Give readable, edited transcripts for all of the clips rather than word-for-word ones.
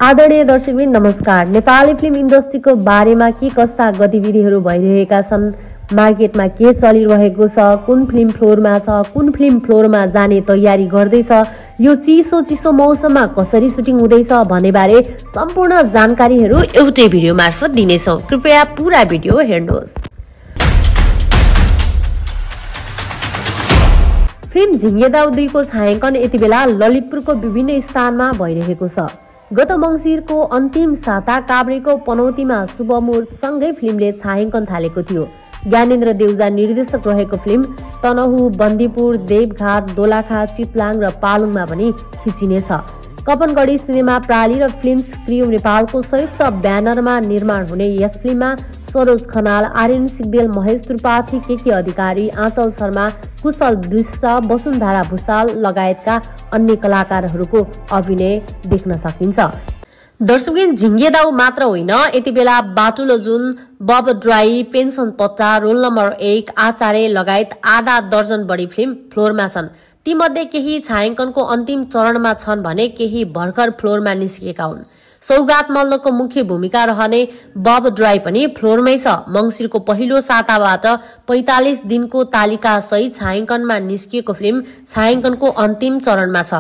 आदरणीय दर्शकबिन नमस्कार। नेपाली फिल्म इन्डस्ट्रीको बारेमा के कस्ता गतिविधिहरू भइरहेका छन्, मार्केटमा के चलिरहेको छ, कुन फिल्म फ्लोरमा छ, कुन फिल्म फ्लोरमा जाने तयारी गर्दैछ, यो चिसो मौसममा कसरी सुटिङ हुँदैछ भन्ने बारे सम्पूर्ण जानकारीहरू एउटै भिडियो मार्फत दिनेछौँ। कृपया पूरा भिडियो हेर्नुहोस्। फिल्म झिङ्गे दाउ 2 को छायाङ्कन यति बेला ललितपुरको विभिन्न स्थानमा भइरहेको छ। गत मङ्सिरको अन्तिम साता काभ्रेको पनौतीमा शुभ मुहुर्तसँगै फिल्मले छायाङ्कन थालेको थियो। ज्ञानेन्द्र देउजा निर्देशक रहेको फिल्म तनहु, बन्दीपुर, देवघाट, दोलाखा, चितलाङ र पालुङमा पनि खिचिनेछ। कपनगढी सिनेमा प्राली र फिल्म्स क्रियो नेपालको संयुक्त ब्यानरमा निर्माण हुने यस फिल्ममा सरोज खनाल, आर्यन सिग्देल, महेश त्रिपाठी, केके अधिकारी, आँचल शर्मा, कुशल विष्ट, वसुन्धरा भुषाल लगायतका अन्य कलाकारहरूको अभिनय देख्न सकिन्छ। दर्शकबिन झिङ्गे दाउ मात्र होइन, यति बेला बाटुलो जुन, बब ड्राई, पेन्सन पट्टा, रोल नम्बर 1, आचार्य लगायत आधा दर्जन बढी फिल्म फ्लोरमा छन्। तीमध्ये केही छायाङ्कनको अन्तिम चरणमा छन् भने केही भर्खर फ्लोरमा निस्किएका हुन्। सौगात मल्लको मुख्य भूमिका रहने बब ड्राई पनि फ्लोरमै छ। मङ्सिरको पहिलो साताबाट 45 दिनको तालिका सहित छायाङ्कनमा निस्किएको फिल्म छायाङ्कनको अन्तिम चरणमा छ।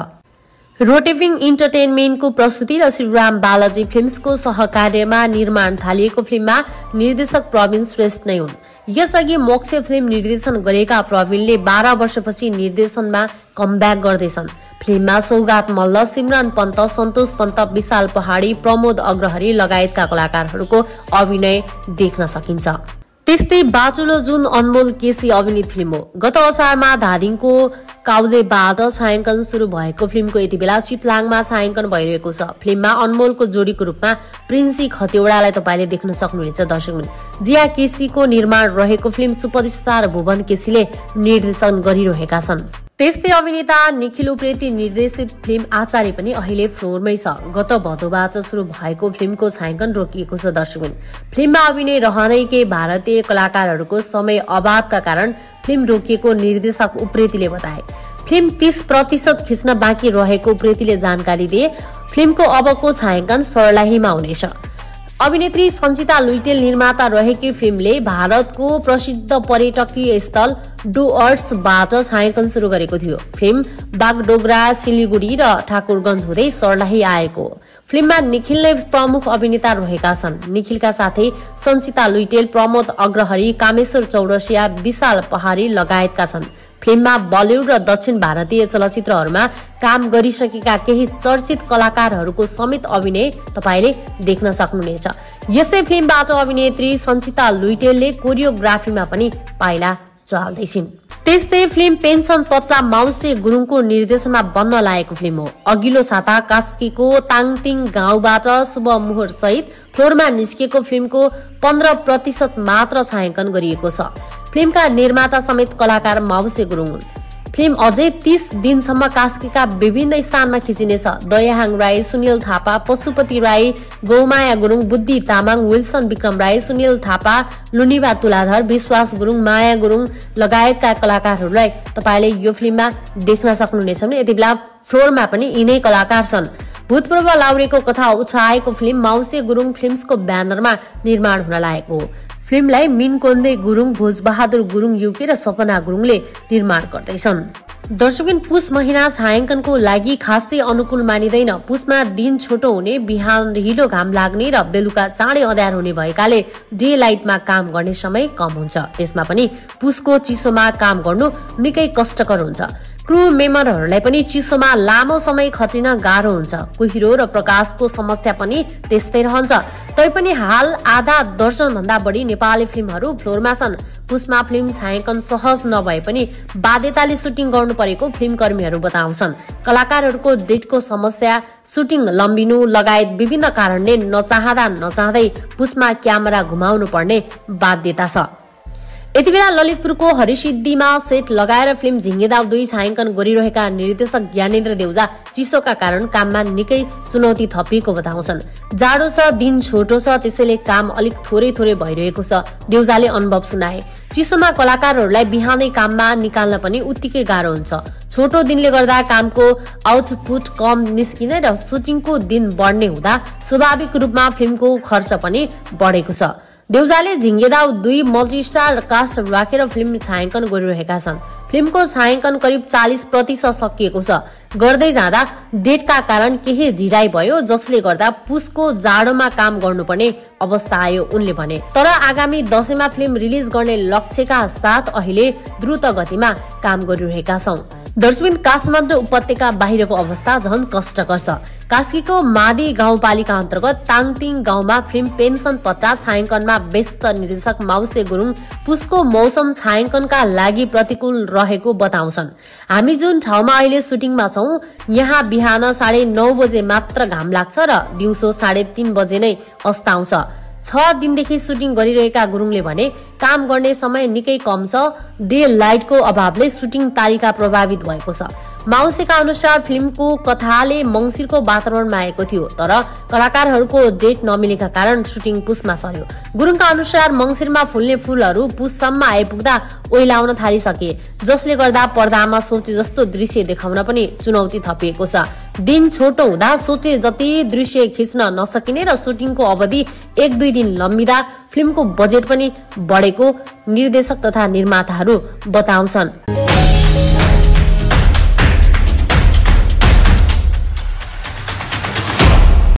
रोटेभिङ इन्टरटेनमेन्टको प्रस्तुति र श्रीराम बालाजी फिल्म्सको सहकार्यमा निर्माण थालिएको फिल्ममा निर्देशक प्रवीण श्रेष्ठ नै हुन्। यसअघि मोक्ष फिल्म निर्देशन गरेका प्रवीणले 12 वर्षपछि निर्देशनमा कमब्याक गर्दैछन्। फिल्ममा सौगात मल्ल, सिमरन पन्त, सन्तोष पन्त, विशाल पहाडी, प्रमोद अग्रहरी लगायतका कलाकारहरूको अभिनय देख्न सकिन्छ। त्यस्तै बाचुलो जुन अनमोल केसी अभिनीत फिल्म हो। गत असारमा धादिङको काउलेबाट छायाङ्कन सुरु भएको फिल्मको यति बेला चितलाङमा छायाङ्कन भइरहेको छ। फिल्ममा अनमोलको जोडीको रूपमा प्रिन्सी खतिवडालाई तपाईले देख्न सक्नुहुनेछ। दर्शकबिन जिया केसीको निर्माण रहेको फिल्म सुपरस्टार भुवन केसीले निर्देशन गरिरहेका छन्। त्यस्तै अभिनेता निखिल उप्रेती निर्देशित फिल्म आचार्य पनि अहिले फ्लोरमै छ। गत भदौबाट सुरु भएको फिल्मको छायाङ्कन रोकिएको छ। दर्शकबिन फिल्ममा अभिनय रहनेकै भारतीय कलाकारहरूको समय अभावका कारण फिल्म रोकिएको निर्देशक उप्रेतीले बताए। फिल्म 30% खिच्न बाँकी रहेको उप्रेतीले जानकारी दिए। फिल्मको अबको छायाङ्कन सर्लाहीमा हुनेछ। अभिनेत्री सञ्चिता लुइटेल निर्माता रहेकी फिल्मले भारतको प्रसिद्ध पर्यटकीय स्थल डुअर्सबाट छायाङ्कन सुरु गरेको थियो। फिल्म बागडोगरा, सिलिगुडी र ठाकुरगञ्ज हुँदै सर्लाही आएको। फिल्ममा निखिल नै प्रमुख अभिनेता रहेका छन्। निखिलका साथै सञ्चिता लुइटेल, प्रमोद अग्रहरी, कामेश्वर चौरसिया, विशाल पहाडी लगायतका छन्। फिल्ममा बलिउड र दक्षिण भारतीय चलचित्रहरूमा काम गरिसकेका केही चर्चित कलाकारहरूको समेत अभिनय तपाईले देख्न सक्नुहुनेछ। यसै फिल्मबाट अभिनेत्री सञ्चिता लुइटेलले कोरियोग्राफीमा पनि पाइला चाल्दैछिन्। त्यस्तै फिल्म पेन्सन पट्टा माउसे गुरुङको निर्देशनमा बन्न लागेको फिल्म हो। अघिल्लो साता कास्कीको ताङतिङ गाउँबाट शुभ मुहुर्त सहित फ्लोरमा निस्किएको फिल्मको 15% मात्र छायाङ्कन गरिएको छ। फिल्मका निर्माता समेत कलाकार माउसे गुरुङ हुन्। फिल्म अझै 30 दिनसम्म कास्कीका विभिन्न स्थानमा खिचिनेछ। दयाहाङ राई, सुनिल थापा, पशुपति राई, गौमाया गुरुङ, बुद्धि तामाङ, विल्सन विक्रम राई, सुनिल थापा, लुनिबा तुलाधर, विश्वास गुरुङ, माया गुरुङ लगायतका कलाकारहरूलाई तपाईले यो फिल्ममा देख्न सक्नुहुनेछ। यति बेला फ्लोरमा पनि यिनै कलाकार छन्। भूतपूर्व लाउरेको कथा उछाएको फिल्म माउसे गुरुङ फिल्म्सको ब्यानरमा निर्माण हुन लागेको हो। फिल्मलाई मिनकोन्दे गुरुङ, भोजबहादुर गुरुङ युके र सपना गुरुङले निर्माण गर्दैछन्। दर्शकबिन पुष महिना छायाङ्कनको लागि खासै अनुकूल मानिँदैन। पुषमा दिन छोटो हुने, बिहान हिलो घाम लाग्ने र बेलुका चाँडै अँध्यार हुने भएकाले डे लाइटमा काम गर्ने समय कम हुन्छ। त्यसमा पनि पुषको चिसोमा काम गर्नु निकै कष्टकर हुन्छ। क्रू मेम्बरहरूलाई पनि चिसोमा लामो समय खटिन गाह्रो हुन्छ। कुहिरो र प्रकाशको समस्या पनि त्यस्तै रहन्छ। तैपनि हाल आधा दर्जन भन्दा बढी नेपाली फिल्महरू फ्लोरमा छन्। पुषमा फिल्म छायाङ्कन सहज नभए पनि बाध्यताले सुटिङ गर्नु परेको फिल्मकर्मीहरू बताउँछन्। कलाकारहरूको डेटको समस्या, सुटिङ लम्बिनु लगायत विभिन्न कारणले नचाहँदै पुषमा क्यामेरा घुमाउनु पर्ने बाध्यता छ। यतिबेला ललितपुरको हरिसिद्धिमा सेट लगाएर फिल्म झिङ्गेदाउ 2 छायाङ्कन गरिरहेका निर्देशक ज्ञानेन्द्र देउजा चिसोका कारण काममा निकै चुनौती थपिएको बताउँछन्। जाडो छ, दिन छोटो छ, त्यसैले काम अलिक थोरै भइरहेको छ, देउजाले अनुभव सुनाए। चिसोमा कलाकारहरूलाई बिहानै काममा निकाल्न पनि उत्तिकै गाह्रो हुन्छ। छोटो दिनले गर्दा कामको आउटपुट कम निस्किने र सुटिङको दिन बढ्ने हुँदा स्वाभाविक रूपमा फिल्मको खर्च पनि बढेको छ। देउजाले झिङ्गेदाउ 2 मल्टिस्टार कास्ट राखेर फिल्म छायाङ्कन गरिरहेका छन्। फिल्मको छायाङ्कन करिब 40% सकिएको छ। गर्दै जाँदा डेटका कारण केही ढिलाइ भयो, जसले गर्दा पुसको जाडोमा काम गर्नुपर्ने अवस्था आयो उनले भने। तर आगामी दशैंमा फिल्म रिलिज गर्ने लक्ष्यका साथ अहिले द्रुत गतिमा काम गरिरहेका छौं। दर्शबिन काठमाडौँ उपत्यका बाहिरको अवस्था झन कष्टकर छ। कास्कीको मादी गाउँपालिका अन्तर्गत ताङतिङ गाउँमा फिल्म पेन्सन पत्ता छायाङ्कनमा व्यस्त निर्देशक माउसे गुरुङ पुसको मौसम छायाङ्कनका लागि प्रतिकूल रहेको बताउँछन्। हामी जुन ठाउँमा अहिले सुटिङमा छौं यहाँ बिहान 9:30 बजे मात्र घाम लाग्छ र दिउँसो 3:30 बजे नै अस्ताउँछ। 6 दिनदेखि सुटिङ गरिरहेका गुरुङले भने काम गर्ने समय निकै कम छ। डे लाइटको अभावले सुटिङ तालिका प्रभावित भएको छ। माउसेका अनुसार फिल्मको कथाले मंसिरको वातावरणमा आएको थियो, तर कलाकारहरूको डेट नमिलेका कारण सुटिङ पुसमा सर्यो। गुरुङका अनुसार मंसिरमा फुल्ने फूलहरू पुससम्म आइपुग्दा ओइलाउन थालिसके, जसले गर्दा पर्दामा सोचे जस्तो दृश्य देखाउन पनि चुनौती थपिएको छ। दिन छोटो हुँदा सोचे जति दृश्य खिच्न नसकिने र सुटिङको अवधि 1-2 दिन लम्बिँदा फिल्मको बजेट पनि बढेको निर्देशक तथा निर्माताहरू बताउँछन्।